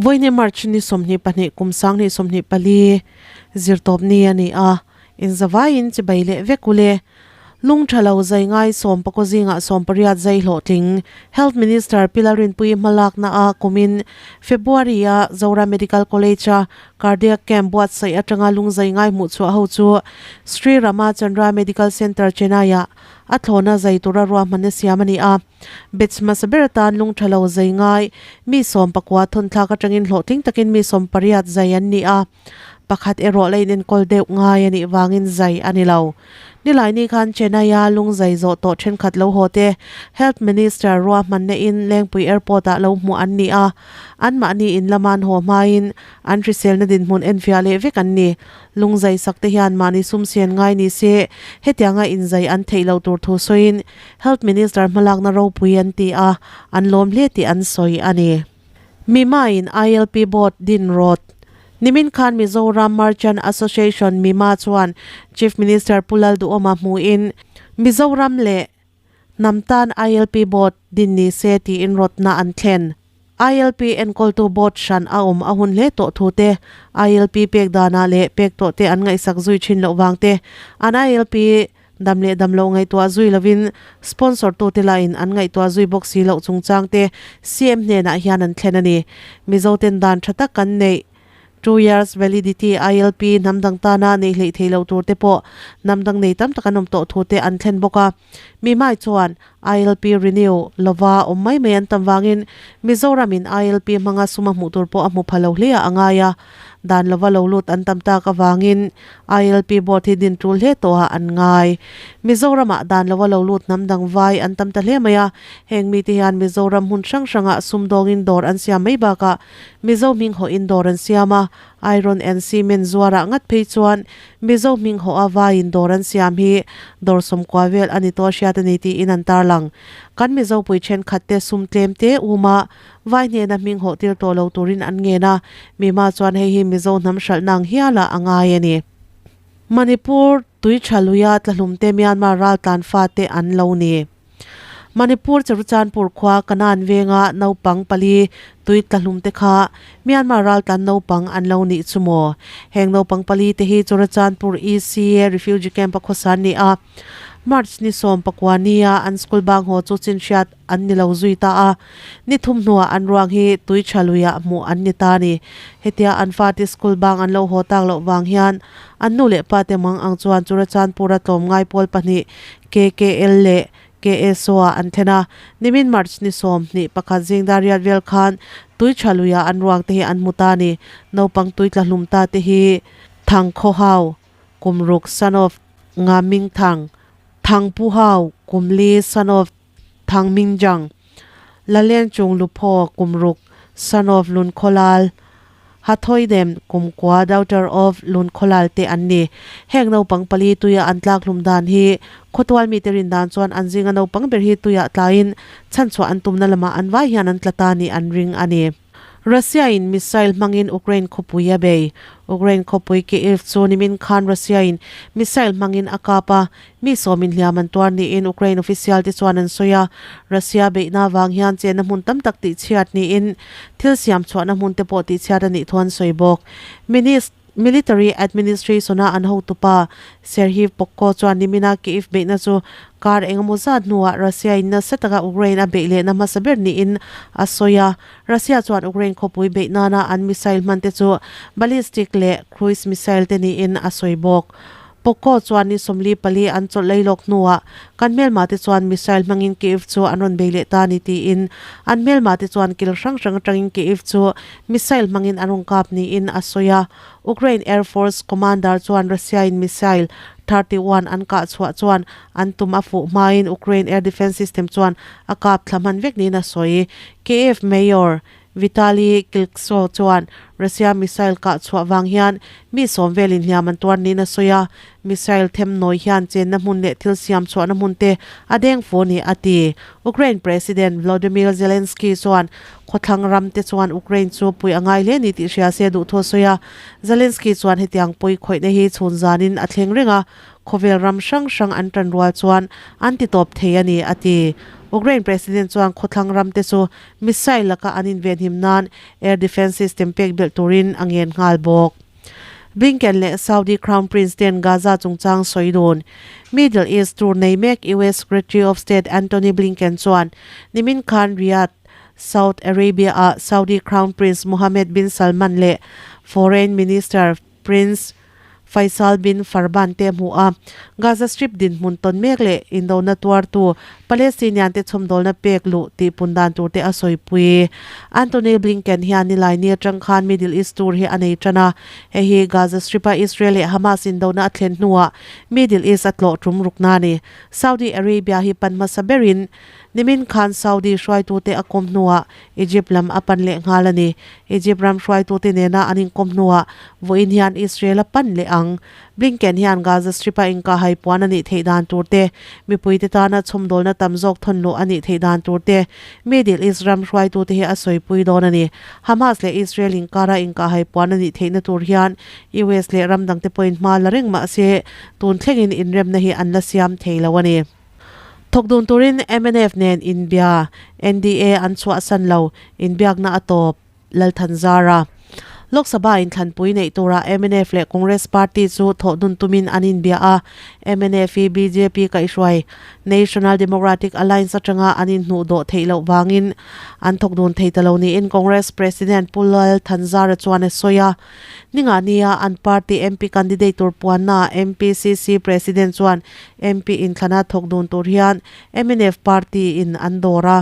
Vawiini March ni 22 kum 2024 zirtawp ni a ni a, inzavaiin chibai leh vek ule. Lung tha lo zai ngai sawmpakaw zingah sawmpariat zai hlawhtling Health Minister Pi Lalrinpuii hmalakna a kumin February a Zoram Medical College a Cardiac Camp buatsaih atanga lung zai ngai hmuhchhuah ho chu Sri Ramachandra Medical Centre Chennai ah a thlawna zai tura ruahmanna siam a ni a. Batch hmasa ber atan lung tha lo zai ngai mi 19 thawnthlak atangin hlawhtling takin mi 18 zai an ni a. Pakhat erawh la inenkawl deuh ngai a nih vangin zai a ni lo. Nilaini khan Chennai-a lung zai zawh tawh thenkhat lo haw te Health Minister ruahmanna in Lengpui Airport-ah lo hmuh an ni a, anmahni in lama an haw hmain an hriselna dinhmun enfiah leh vek an ni. Lung zai sak te hian mahni sum sian ngai ni se hetianga inzai an theih loh tur thu sawiin Health Minister hmalakna ropui an ti a, an lawm hle tih an sawi a ni. Mima-in ILP Board din rawt. Nimin khan Mizoram Merchant Association, Mima, chuan Chief Minister Pu Lalduhawma hmuhin Mizoram leh hnam tan ILP Board din ni se tiin rawtna an thlen. ILP enkawltu Board hran a awm a hun hle tawh thu te, ILP pek danah leh pek tawh te an ngaihsak zui thin loh vang te, an ILP Dam leh dam loh ngaihtuah zui lovin sponsor tute lahin an ngaihtuah zui bawk si loh chungchang te CM hnenah hian an thlen a ni. Mizoten dan tha tak kan neih two years validity ILP hnam dang tana neih hleih theih loh tur te pawh hnam dang nei tam tak an awm tawh thu te an thlen bawk a. Mi hmai chuan ILP renew lova awm mai mai an tam vangin Mizoramin ILP hmanga sum a hmuh tur pawh a hmu pha lo hle a a ngai a. Dan lova lo lut an tam tak avangin ILP board hi din tul hle tawhah an ngai. Mizoramah dan lova lo lut hnam dang vai an tam ta hle mai a, heng mite hian Mizoram hmun hrang hrangah sumdawngin dawr an siam mai bakah Mizo hming hawhin dawr an siam a, Iron and Cement zuarah ngat phei chuan Mizo hming hawha vaiin dawr an siam hi dawr sawmkua vel a ni tawh a hriat a ni tiin an tarlang. Kan Mizopui thenkhatte sum tlem te uma Vai hnena hming hawh tir tawh lo turin an ngen a, Mima chuan hei hi Mizo hnam hralhna ang hialah a ngai a ni. Manipur tui tha luia tlahlumte Myanmar raltlan fate an lo ni. Manipur Charuchanpur khua Kanan venga naupang pali tui tlahlumte kha Myanmar raltlan naupang an lo nih chu maw? Heng naupang pali te hi Churachandpur ECA Refugee Camp a khawsa an ni a. March ni 19 nia an school bang haw chu chinhriat an ni lo zui ta a, ni thum hnuah an ruang hi tui tha luiah hmuh an ni ta a ni. Hetia an fate school bang an lo haw tak loh vang hian an nu leh pate mang ang chuan Churachandpur-a tlawmngai pawl pahnih KKL leh KSO ah an thlen a, nimin March ni 21 zing dar riat vel khan tui tha luiah an ruang te hi an hmu ta a ni. Naupang tui tla hlum ta te hi Thangkhawhau, Kumruk son of Nga Ming Thang, Thangpuhau, Kumli son of Thang Ming Jang, Lalen Chung Luphaw, Kumruk son of Lun Kholal, Hathoidem, Kumkua daughter of Lun Kholal te an ni. Heng naupang pali tuia an tlak hlum dan hi khawtual mite rin dan chuan an zinga naupang ber hi tuiah tlaiin chhanchhuah an tumna lamah an vai hian an tla ta nih an ring a ni. Russia in missile hmangin Ukraine khawpui a bei. Ukraine khawpui Kyiv chu nimin khan Russia in missile hmangin a kap a, mi sawmin hliam an tuar niin Ukraine official te chuan an sawi a. Russia beihna avang hian chenna hmun tam tak tihchhiat niin thil siam chhuahna hmun te pawh tihchhiat a nih thu an sawi bawk. Minis. Military Administration-a an hotupa Serhiy Popko chuan nimina Kyiv beihna chu kar engemaw zat hnuah Russia-in nasa taka Ukraine a beih lehna hmasa ber niin a sawi a. Russia chuan Ukraine khawpui beih nana an missile hmante chu ballistic leh cruise missile te niin a sawi bawk. Popko chuan ni 44 an chawlh lei lawk hnuah kan hmelma te chuan missile hmangin Kyiv chu an rawn bei leh ta a ni tiin an hmelma te chuan kil hrang hrang atangin Kyiv chu missile hmangin an rawn kap niin a sawi a. Ukraine Air Force commander chuan Russia-in missile 31 an kah chhuah chuan an tum a fuh hmain Ukraine air defence system chuan a kap thla hman vek niin a sawi. Kyiv Mayor Vitali Klitschko chuan Russia missile kah chhuah vang hian mi sawm velin hliam an tuar niin a sawi a, missile them nawi hian chenna hmun leh thil siam chhuahna hmun te a deng fu a ni a ti. Ukraine President Volodymyr Zelensky chuan khawthlang ram te chuan Ukraine chu pui a ngai hle ni tih hria se duh thu a sawi a, Zelensky chuan hetiang pawi khawihna hi chhun zanin a thleng reng a, khawvel ram hrang hrang an tan rual chuan an ti tawp thei a ni a ti. Ukraine President chuan khawthlang ram te chu missile laka an invenhim nan air defence system pek belh turin a ngen nghal bawk. Blinken leh Saudi Crown Prince ten Gaza chungchang sawi dun. Middle East tour nei mek US Secretary of State Antony Blinken chuan nimin khan Riyadh, Saud Arabia ah Saudi Crown Prince Mohammed bin Salman leh Foreign Minister Prince Faisal bin Farban te hmuh a, Gaza Strip dinhmun tawn mek leh indona tuartu Palestinian te chhawmdawlna pek luh tih pun dan tur te a sawipui. Antony Blinken hian Nilaini atang khan Middle East tour hi a nei tan a, hei hi Gaza Strip-a Israel leh Hamas indona a thlen hnuah Middle East a tlawh tum rukna a ni. Saudi Arabia hi pan hmasa berin nimin khan Saudi hruaitute a kawm hnuah Egypt lam a pan leh nghal a ni. Egypt ram hruaitute nena an inkawm hnuah vawiin hian Israel a pan leh ang. Blinken hian Gaza Strip-a inkahhai puan a nih theih dan tur te, mipuite tana chhawmdawlna tam zawk thawn luh a nih theih dan tur te Middle East ram hruaitute hi a sawipui dawn a ni. Hamas leh Israel inkara inkahhai puan a nih theihna tur hian US leh ram dangte pawhin hma la reng mah se tun thlengin inremna hi an la siam thei lo a ni. Thawk dun turin mnf nen inbia, NDA an chhuahsan lo, inbiakna a tawp, Lalthanzara. Lok Sabha inthlanpui neih turah mnf leh Congress party chu thawh dun tumin an inbia a, mnf hi bjp kaihhruai National Democratic Alliance atanga an inhnuh dawh theih loh vangin an thawk dun thei ta lo niin Congress President Pu Lalthanzara chuan a sawi a. Ninga nia an party MP candidate tur puannaah MPCC President chuan MP inthlana thawk dun tur hian mnf party in an dawr a,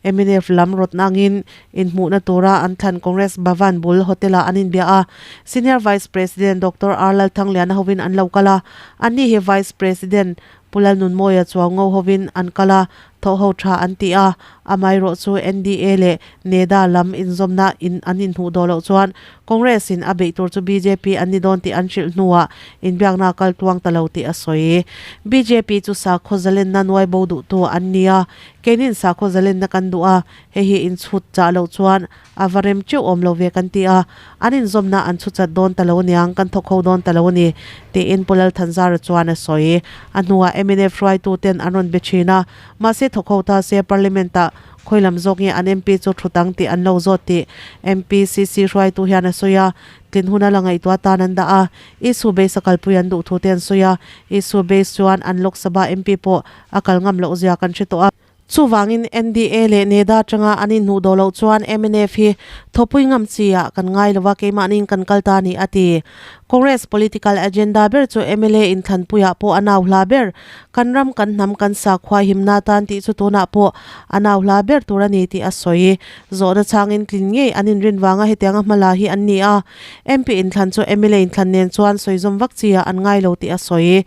mnf lam rawtna angin inhmuhna tura an thlan Congress Bhavan bul hotel ah an inbia a, Senior Vice President Doctor R Lalthangliana hovin an lo kal a, anni hi Vice President Pu Lalnunmawia Chuaungo hovin an kal a, thawhho tha an ti a, amaherawh chu NDA leh NEDA lam inzawmna in an inhmuh dawh loh chuan Congress in a beih tur chu bjp an ni dawn tih an hrilh hnuah inbiakna a kal tuang ta lo tih a sawi. Bjp chu sakhaw zalenna nuai bo duhtu an ni a, keinin sakhaw zalenna kan duh a, hei hi inchhut chah loh chuan a va rem teuh awm lo ve kan ti a, an inzawmna an chhu chat dawn ta lo aniang, kan thawk ho dawn ta lo a ni, tiin Pu Lalthanzara chuan a sawi. A hnuah mnf hruaituten an rawn be thin a, mahse thawk ho ta se Parliament-ah Khawi lam zawk nge an MP chu thu tang tih an lo zawt tih MPCC hruaitu hian a sawi a, tlin huna la ngaihtuah tan an dah a, issue base a kalpui an duh thu te an sawi a, issue base chuan an Lok Sabha MP pawh a kal ngam loh zia kan hre tawh a. Chuvangin NDA leh NEDA atanga an inhnuh dawh loh chuan mnf hi thawpui ngam chi ah kan ngai lo va, keimahniin kan kal ta a ni a ti. Congress political agenda ber chu mla inthlanpuiah pawh a nau hla ber. Kan ram, kan hnam, kan sakhua himna tan tih chu tunah pawh a nau hla ber tur a ni tih a sawi. Zawhna changin tlin ngei an inrin vanga hetianga hmala hi an ni a. MP inthlan chu mla inthlan nen chuan sawizawm vak chi ah an ngai lo tih a sawi.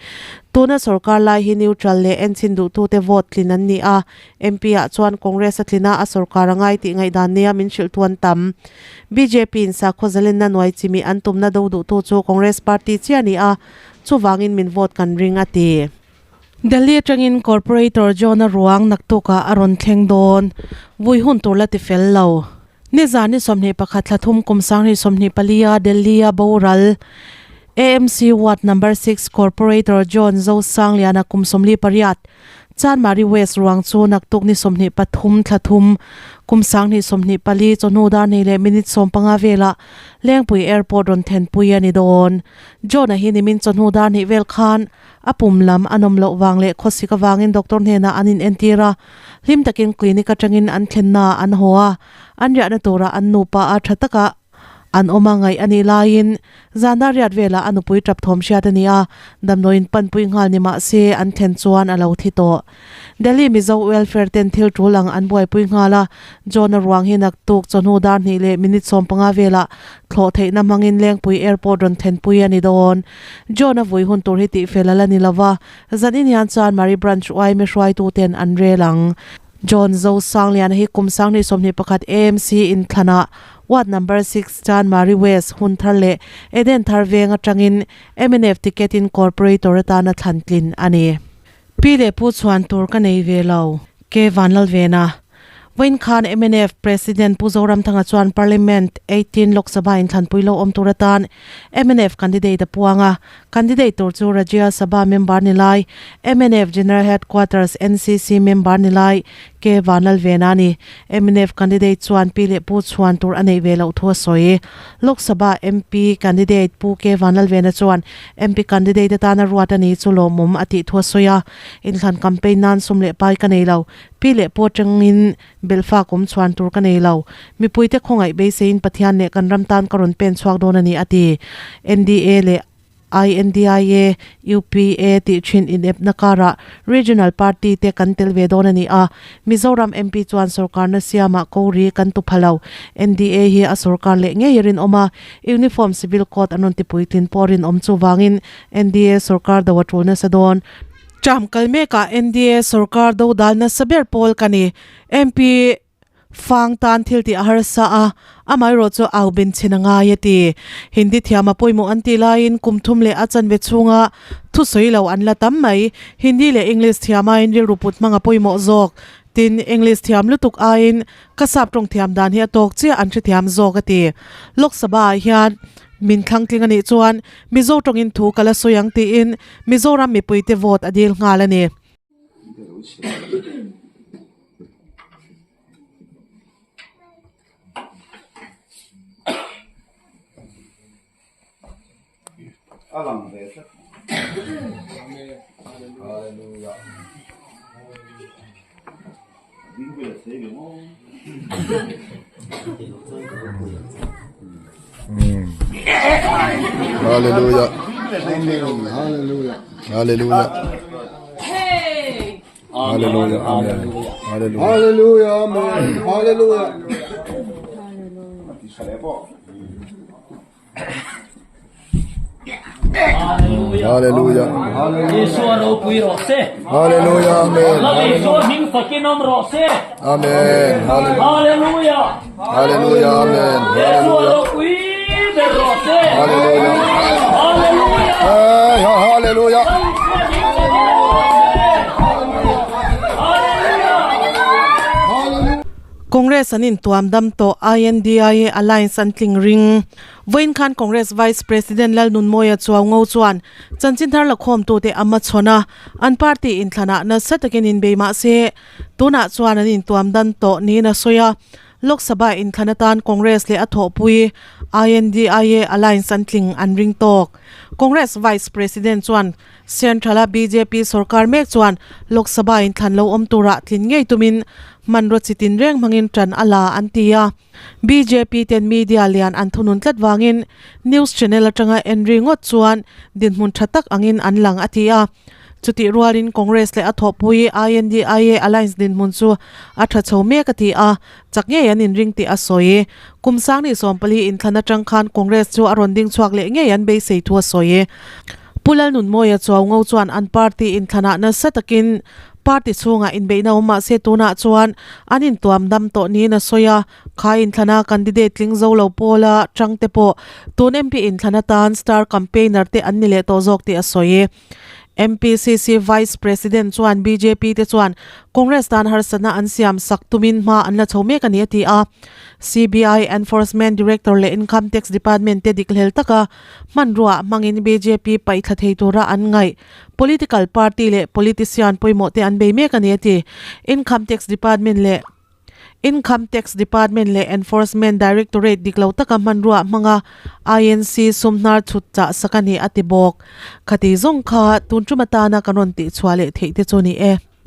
Tuna sorkar lai hi neutral leh enchhin duhtute vote tlin an ni a. MP ah chuan Congress a tlin a, a sorkar a ngai tih ngaihdan nia min hrilhtu an tam. Bjp in sakhaw zalenna nuai chimih an tumna do duhtu chu Congress party chiah a ni a, chuvangin min vote kan ring a ti. Delhi atangin Corporator John-a ruang naktukah a rawn thleng dawn, vui hun tur la ti fel lo. Nizan ni 21 thla thum kum 2024 a Delhi-a boral AMC Ward Number 6 Corporator John Zosangliana kum 48 Chanmari West ruang chu naktuk ni 23 thla thum kum 2024 chawhnu dar nei leh minute 15 velah Lengpui Airport rawn thenpui a ni dawn. John-a hi nimin chawhnu dar hnih vel khan a pum lam a nawm loh vang leh khawsik avangin doctor hnenah an inentir a, hlim takin clinic atangin an thlennaah an haw a, an riahna turah an nupa a tha taka An awm a ngaih a nih laiin zana riat velah a nupui tap thawm hriat a ni a, damdawiin panpui nghal ni mah se an thlen chuan a lo thi tawh. Delhi Mizo Welfare ten thil tul ang an buaipui nghal a, John-a ruang hi naktuk chawhnu dar hnih leh minute 15 velah thlawh theihna hmangin Lengpui Airport rawn thlenpui a ni dawn. John-a vui hun tur hi tihfel a la ni lova, zan in hian chuan Mari Branch uaime hruaituten an rel ang. John Zosangliana hi kum 2021 AMC inthlanah Ward Number 6 Chanmari West hun thar leh Eden thar veng atangin mnf ticket in Corporator atana thlan tlin a ni. Pi leh Pu chhuan tur ka nei ve lo. Ke Vanlalvena. Vawiin khan mnf President Pu Zoramthanga chuan Parliament 18 Lok Sabha inthlanpui lo awm tur atan mnf candidate a puang a. Candidate tur chu Rajya Sabha member ni lai, mnf General Headquarters NCC member ni lai. K Vanlalvena a ni. Mnf candidate chuan pi leh pu chhuan tur a neih ve loh thu a sawi. Lok Sabha MP candidate Pu K Vanlalvena chuan MP candidate atana ruat a ni chu lawmawm a tih thu a sawi a. Inthlan campaign nan sum leh pai ka nei lo. Pi leh pu atangin belhfak awm chhuan tur ka nei lo. Mipuite khawngaih beiseiin Pathian leh kan ram tan ka rawn pen chhuak dawn a ni a ti. NDA leh INDIA, UPA tih thin inepna karah Regional Party te kan tel ve dawn a ni a. Mizoram MP chuan sorkarna siamah ko ri kan tu pha lo. NDA hi a sorkar leh ngei a rinawm a, Uniform Civil Code an rawn ti puitlin pawh rinawm chuvangin NDA sorkar do a tul nasa dawn. Term kal mekah NDA sorkar do dal nasa ber pawl ka ni. MP. Fang tan thil tih a harsa a, amaherawh chu au ben chhin a ngai a ti. Hindi thiam a pawimawh an tih laiin kum thum leh a chanve chhunga thusawi lo an la tam mai. Hindi leh English thiam aiin rilru put hmang a pawimawh zawk. Tin, English thiam lutuk aiin ka sap tawng thiam dan hi a tawk chiah an hrethiam zawk a ti. Lok Sabha ah hian min thlang tling a nih chuan Mizo tawngin thu ka la sawi ang tiin Mizoram mipuite vote a dil nghal a ni. Hallelujah. Hallelujah. Hallelujah. Hallelujah. Amen. Hallelujah. Hallelujah. Amen. Hallelujah. Hallelujah. Isua ropui rawh se. Hallelujah. Amen. Lal Isua hming fakin awm rawh se. Amen. Hallelujah. Hallelujah. Hallelujah. Amen. Isua Hallelujah. ropui ber rawh se. Hallelujah. Hallelujah. Hey, hallelujah. Lal Isua hming fakin awm rawh se. Hallelujah. Hallelujah. Congress an intuam dam tawh INDIA Alliance an tling ring. Vawiin khan Congress Vice President Lalnunmawia Chuaungo chuan chanchin thar lakhawmtute a hmachhawn a, an party inthlanah nasa takin inbei mah se tunah chuan an intuam dan tawh niin a sawi a. Lok Sabha inthlan atan Congress leh a thawhpui INDIA Alliance an tling an ring tawk. Congress Vice President chuan Central-a bjp sorkar mek chuan Lok Sabha inthlan lo awm turah tlin ngei tumin hmanraw chi tinreng hmangin tan a la an ti a. Bjp ten media lian an thunun tlat vangin news channel atanga en ri ngawt chuan dinhmun tha tak angin an lang a ti a. Chutih rualin Congress leh a thawhpui INDIA alliance dinhmun chu a tha chho mek a ti a, chak ngei an inring tih a sawi. Kum sang ni 14 inthlan atang khan Congress chu a rawn ding chhuak leh ngei an beisei thu a sawi. Pu Lalnunmawia Chuaungo chuan an party inthlanah nasa takin party chhungah inbeihna awm mahse tunah chuan an intuam dam tawh niin a sawi a, kha inthlana candidate tling zo lo pawla tangte pawh tun MP inthlan atan star campaigner te an ni leh tawh zawk tih a sawi. MPCC Vice President chuan bjp te chuan Congress tan harsatna an siam sak tumin hma an la chho mek a ni a ti a. CBI Enforcement Director leh Income Tax Department te dik hlel taka Hmanruah hmangin bjp paihthla thei tura an ngaih. Political party leh politician pawimawh te an bei mek a ni a ti. Income Tax Department leh Income Tax Department leh Enforcement Directorate dik lo taka hmanruah hmanga INC sum hnar chhut chah sak a ni a ti bawk. Khati zawng kha tun tum atana kan rawn tihchhuah leh theih te chu ni e.